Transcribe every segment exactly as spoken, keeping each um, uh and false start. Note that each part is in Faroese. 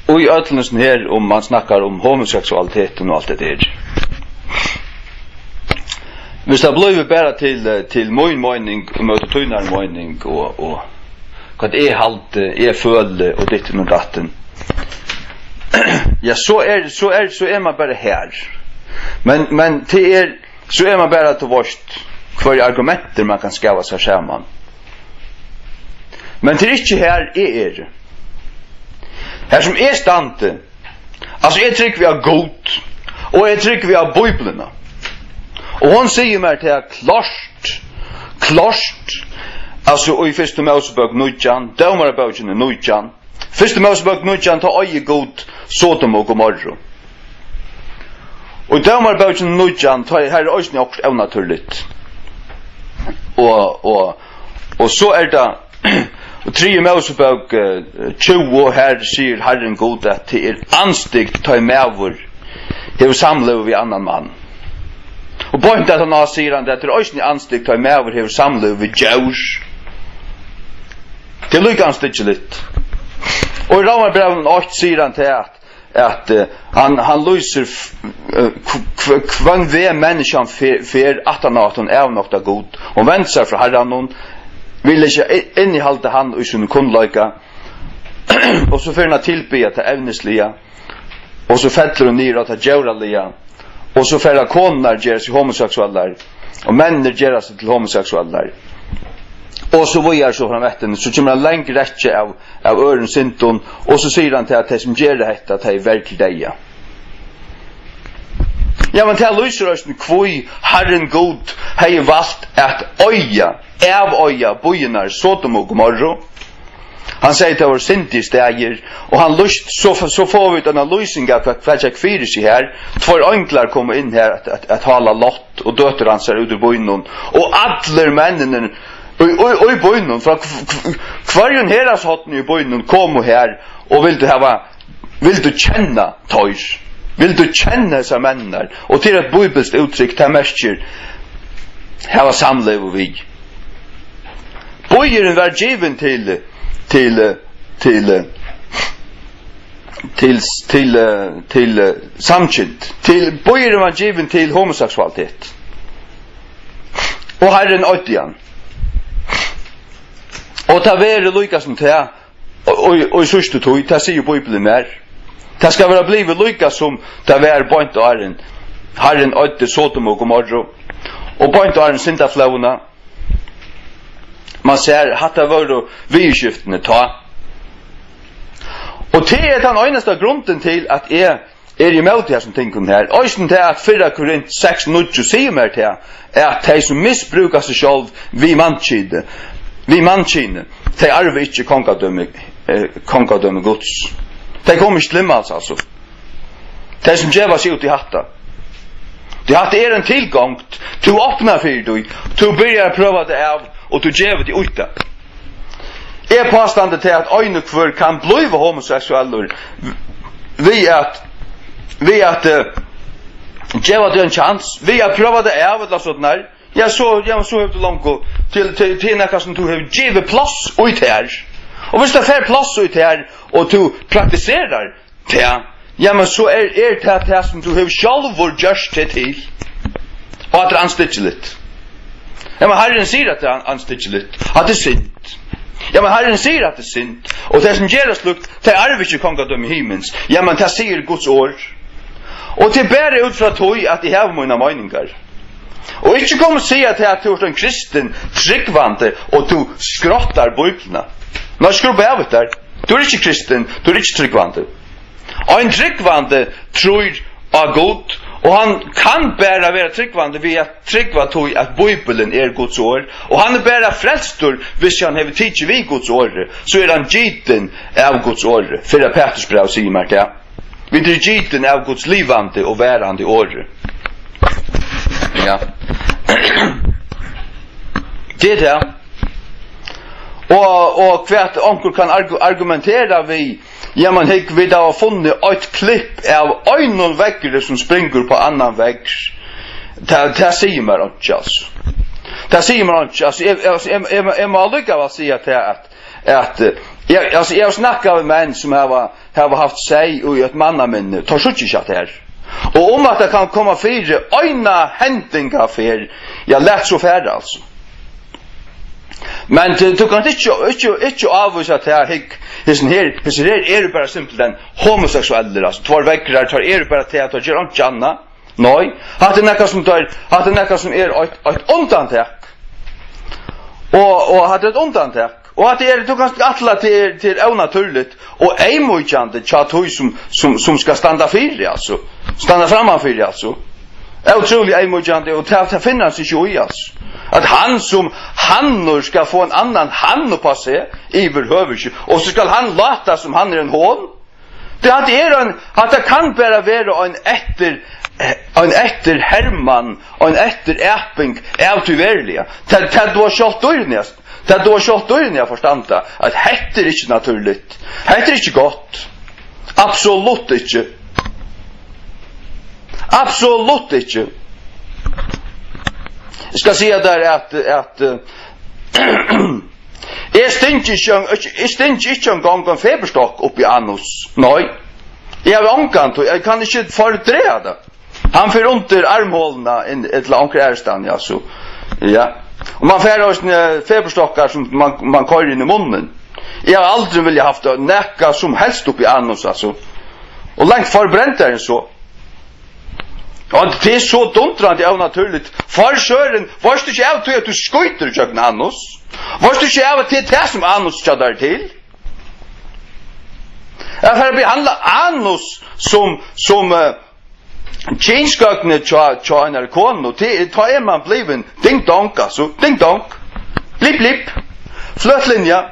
Og í øllum hesum her, um man snakkar um homoseksualiteten og alt det der. Hvis det blir bara til, eh, til mín meining, og møti tínar meining, og, og hvat eg haldi, eg føli, og dittin og dattin. Ja, so er, so er, so er man bara her. Men, men til er, so er man bara, tú veist, hvørji argumentir man kann skava sær saman. Men tað er ikki her eg eri. Her sum eg standi, altso, eg trúgvi á Gud, og eg trúgvi á Bíbliuna. Og hon sigur mær tað klárt, klárt, altso, í fyrstu Mósebók nítjan, Dómarabókin er nítjan, fyrstu Mósebók nítjan, tá eigur Gud Sodom og Gomorru. Og í Dómarabókin nítjan, tá er, her er eisini okkurt ónatúrligt. Og, og, og so er tað, og triðju Mósebók, eh, tjúgu, her sigur Harrin Gud, at tað er andstyggt, tá ið maður hevur samlív við annan mann. Og beint aftaná sigur hann, at tað er eisini andstyggt, tá ið maður hevur samlív við djór. Tað er líka andstyggiligt. Og í Rómarbrævinum eitt sigur hann tað, at at, eh, hann, hann lýsir f-, eh, hv-, hv-, hvønn veg menniskjan fer, fer aftan á, at hon avnoktar Gud. Hon vendir sær frá Harranum, vil ikki i-, innihalda hann í sínum kunnleika, og so fer hon at tilbiðja tað evnisliga, og so fellur hon niður á tað djóraliga, og so fara konurnar at gera seg homoseksuellar, og menninir gera seg til homoseksuellar. Og so víðari so fram eftir, so kemur ein long rekkja av, av øðrum syndum, og so sigur hann til at tey sum gera hetta, tey er verd til deyða. Ja, men tað lýsir eisini, hví Harrin Gud hevði valt at oyða, aveiga býirnar Sodom og Gomorru. Hann segði, tað vóru syndigir staðir, og hann lýst, so, so fáa vit eina lýsing av, hvat, hvat gekk fyri seg her. Tveir einglar komu inn her at, at, at hála Lot og døtur hansara út úr býnum, og allir menninir í, í, í býnum, frá hv-, hv-, hvørjum herðashorni í býnum, komu her og vildu hava, vildu kenna teir, vildu kenna hesar menninar, og til eitt bíbilskt úttrykk, tað merkir hava samlevu við. Býurin var givin til, til, til, til, til, eh, til, eh, samkynd. Til, býurin var givin til homoseksualitet. Og Harrin oyddi hann. Og tað verður líka sum tað, og, og, og í síðstu tíð, tað sigur Bíblian mær. Tað skal vera blivið líka sum tað var beint áðrenn Harrin oyddi Sodom og Gomorru, og beint áðrenn syndaflóðina. Man sær, hatta vóru viðurskiftini tá. Og tað er tann einasta grundin til, at eg eri ímóti hasum tingunum her. Eisini tað, at fyrra Korint seks níggju sigur mær tað, at tey, sum misbrúka seg sjálv við mannkyni, við mannkyni, tey arva ikki kongadømi, eh, kongadømi Guds. Tey koma ikki til himmals, altso. Tey, sum geva seg út í hatta. Tí hatta er ein tilgongd. Tú opnar fyri tí. Tú byrjar at prøva tað av, og tú gevur teg út tað. Eg pástandi til, at ein og hvør kann blíva homoseksuellur við at, við at, eh, geva tað ein kjans, við at prøva tað av, ella sovorðið. Ja, so, ja, so hevur tú longu til, til, til nakað sum tú hevur givið pláss í tær. Og viss tað fær pláss í tær, og tú praktiserar tað, ja, men so er, er tað tað, sum tú hevur sjálvur gjørt teg til. Og at tað er andstyggiligt. Ja, men Harrin sigur, at tað er an-, andstyggiligt. At tað er synd. Ja, men Harrin sigur, at tað er synd. Og tey, sum gera slíkt, tey arva ikki kongadømi himins. Ja, men tað sigur Guds orð. Og tað er bara út frá tí, at eg havi mínar meiningar. Og ikki koma og siga, at, at tú ert ein kristin, trúgvandi, og tú skrottar Bíbliuna. Nei, skrubba av tær. Tú ert ikki kristin, tú ert ikki trúgvandi. Ein trúgvandi trýr á Gud, og hann kann bara vera trúgvandi við at trúgva tí, at Bíblian er Guds orð, og hann er bara frelstur, hvis hann hevur tikið við Guds orði, so er hann gitin av Guds orði. Fyrra Pætursbræv sigur mær tað. Vit eru gitin av Guds livandi og varandi orði. Ja. Tað er tað. Og, og hvat onkur kann argu-, argumentera við, ja, men hygg, vit hava funnið eitt klipp av einum veðri, sum springur upp á annan veðr. Tað, tað sigur mær einki, altso. Tað sigur mær einki, altso, eg, eg, eg, eg, eg má allíkavæl siga tað, at, at, eh, Eg, altso, eg havi snakkað við menn sum hava, hava havt seyð í eitt mannaminni. Teir síggja ikki hatta her. Og um at tað kann koma fyri eina hendingaferð, ja, lat so fara, altso. Men tú, tú kanst ikki, ikki, ikki avvísa tað, hygg, hesin her, hesir her eru bara simpelthen homoseksuellir, altso, tveir veðrar, teir eru bara tað, teir gera einki annað. Nei, hatta er nakað sum teir, hatta er nakað sum er eitt, eitt undantak. Og, og hatta er eitt undantak. Og hatta er, tú kanst ætla at tað er, tað er ónatúrligt og eyðmýkjandi hjá tí sum, sum, sum skal standa fyri, altso. Standa framman fyri, altso. Ótrúliga eyðmýkjandi, og tað, tað finnur hann seg ikki í, altso. At hann sum hannur skal fáa ein annan hann upp á seg, yvirhøvur ikki. Og so skal hann láta sum hann er ein hon. Tað, hatta er ein, hatta kann bara vera ein eftir, ein eftirherman, ein eftiræping av tí veruliga. Tað, tað duga sjálvt dýrini at, tað duga sjálvt dýrini at forstanda, at hetta er ikki natúrligt. Hetta er ikki gott. Absolutt ikki. Absolutt ikki. Eg skal siga tær at, at, eh, eg stingi ikki ein, ikki, eg stingi ikki eingong ein fepurstokk upp í anus. Nei. Eg havi ongantíð, eg kann ikki fordraga tað. Hann fer undir armholuna inn, ella onkur aðrastaðni, ja, so. Ja. Og mann fær eisini, eh, fepurstokkar sum mann, mann koyrir inn í munnin. Eg havi aldrin viljað havt nakað sum helst upp í anus, altso. Og langt forbrent er enn so. Og tað er so dundrandi ónatúrligt. For søren, veitst tú ikki av tí at tú skýtur gjøgnum anus? Veitst tú ikki av at tað er tað sum anus hjá tær er til? At fara at behandla anus sum, sum, eh, kynskøkni hjá, hjá einari konu, tað er, tá er mann blivin ding dong, altso, ding dong, blip blip, fløt linja.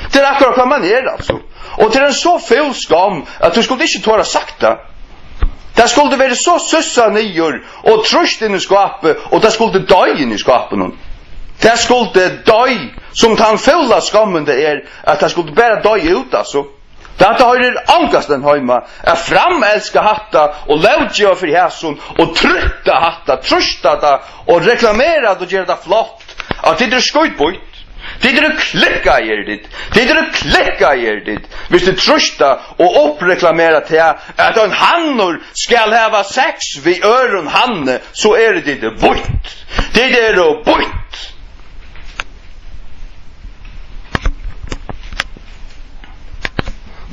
Tað er akkurát hvat mann er, altso. Og tað er ein so fúl skomm, at tú skuldi ikki tora sagt tað. Tað skuldi verið so sussað niður og trýst inn í skápið, og tað skuldi doyð inn í skápinum. Tað skuldi doyð, sum tann fúla skommin tað er, at tað skuldi bara doyð út, altso. Tað, hatta hoyrir ongastaðni heima, at framelska hatta og lóggeva fyri hasum og trýtta hatta, trýsta tað og reklamera tað og gera tað flott, at tit eru skítbýtt. Tit eru klikkaðir, tit. Tit eru klikkaðir, tit. Hvis tit trýsta og uppreklamera tað, at ein hannur skal hava sex við øðrum hanni, so eru tit býtt. Tit eru býtt.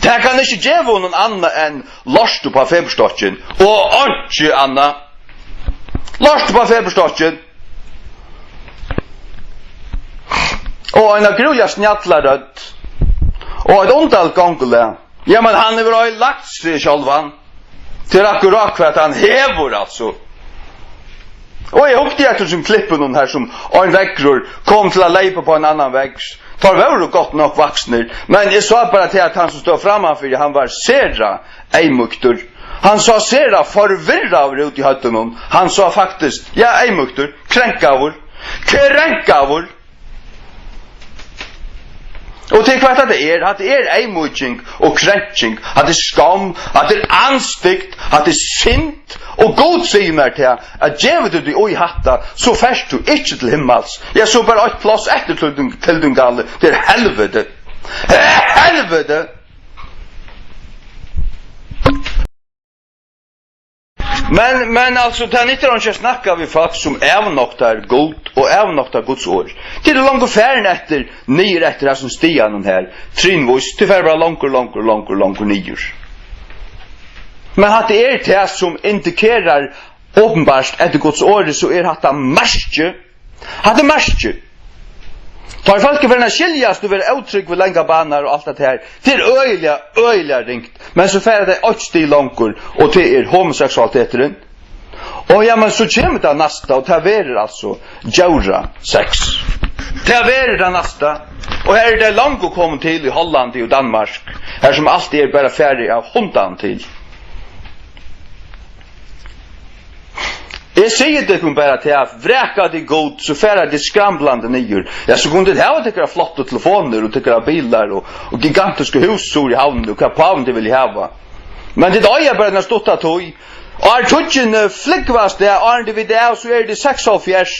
Tað kann ikki geva honum annað enn lort upp á fepurstokkin og einki annað. Lort upp á fepurstokkin. Og eina grúiliga snjalla rødd. Og eitt undarligt gongulag. Jamen, hann hevur oyðilagt seg sjálvan. Tað er akkurát hvat hann hevur, altso. Og eg hugdi eftir sum klippinum har sum ein veðrur kom til at leypa upp á ein annan veðr. Teir vóru gott nokk vaksnir, men eg sá bara til at hann sum stóð frammanfyri, hann var sera eyðmýktur. Hann sá sera forvirraður út í høvdinum. Hann sá faktiskt, ja, eyðmýktur, krenkaður. Krenkaður! Og tað er hvat hatta er. Hatta er eyðmýking og krenking. Hatta er skamm. Hatta er andstygd. Hatta er synd. Og Gud sigur mær tað, at gevur tú teg í hatta, so fert tú ikki til himmals. Ja, so bara eitt pláss eftir til tín, til tín gali. Tað er helviti. Helviti! Men, men altso, tað nyttar einki at snakka við fólk sum avnoktar Gud og avnoktar Guds orð. Tit eru longu farin eftir, niður eftir hasum stiganum her, trínvís, tit fara bara longur, longur, longur, longur niður. Men hatta er tað sum indikerar openbart eftir Guds orði, so er hatta merkið Hatta er merkið. Tá er fólk farin at skiljast og vera ótrúgv við langar banar og alt hatta her. Tað er øgiliga, øgiliga ringt. Men so fara tey eitt stig longur, og tað er homoseksualiteturin. Og ja, men so kemur tað næsta, og tað verður altso djórasex. Tað verður tað næsta. Og her eru tey longu komin til í Hollandi og Danmark, har sum alt er bara farið av hundan til. Eg sigi tykkum bara tað, vraka tit Gud, so fara tit skramblandi niður. Ja, so kunnu tit hava tykkara flottu telefonir og tykkara bilar og, og gigantisku hús suður í Havn og hvat pávin tit vilja hava. Men tit eiga bara eina stutta tíð, Ártuggini flúgvast, ja, áðrenn tit vita av, so eru tit seksoghálvfjerðs,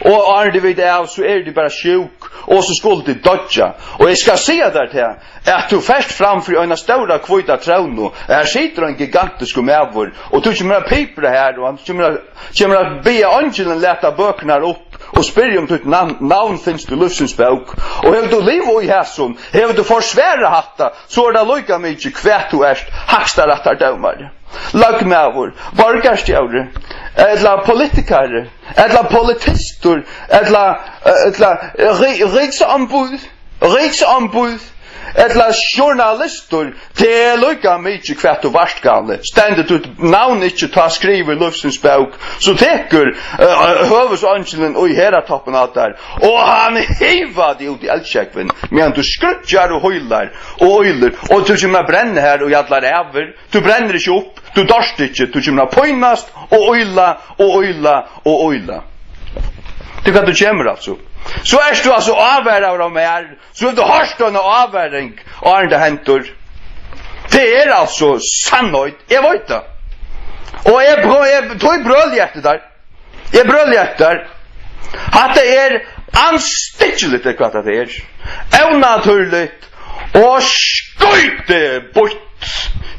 og áðrenn tit vita av, so eru tit bara sjúk, og so skulu tit doyggja. Og eg skal siga tær tað, at tú fert fram fyri eina stóra hvíta trónu, og her situr ein gigantiskur maður, og tú kemur at pipra her, og hann kemur at, kemur at biðja eingilin lata bøkurnar upp, og spyrja um títt navn, navn finst í lívsins bók. Og hevur tú livað í hasum, hevur tú forsvarað hatta, so er tað líka mikið, hvat tú ert, hægstarættardómari, løgmaður, borgarstjóri, ella politikari, ella politistur, ella, ella rí-, ríksombud, ríksombud, ella journalistur, tað er líka mikið, hvat tú vart, gamli. Stendur títt navn ikki tá skrivað í lívsins bók, so tekur, eh, høvuðseingilin í herðatoppin á tær, og hann hivar teg út í eldsjógvin, meðan tú skríggjar og hýlar og ýlir, og tú kemur at brenna her í allar ævir. Tú brennur ikki upp, tú doyrt ikki, tú kemur at pínast og ýla og ýla og ýla. Tú, hvat tú kemur, altso. So ert tú altso ávaraður av mær, so hevur tú hoyrt eina ávaring áðrenn tað hendir. Tað er altso sannheit, eg veit tað. Og eg brø-, eg, tí brøli eg eftir tær. Eg brøli eftir tær. Hatta er andstyggiligt, er hvat hatta er. Ónatúrligt og skítbýtt.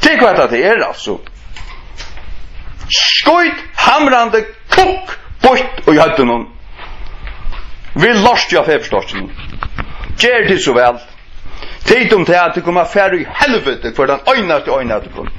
Tað er hvat hatta er, altso. Skíthamrandi kukkbýtt í høvdinum. Við lorti á fepurstokkinum. Ger tit so væl. Tit um tað, at tit koma at fara í helviti, hvør tann einasti ein av tykkum.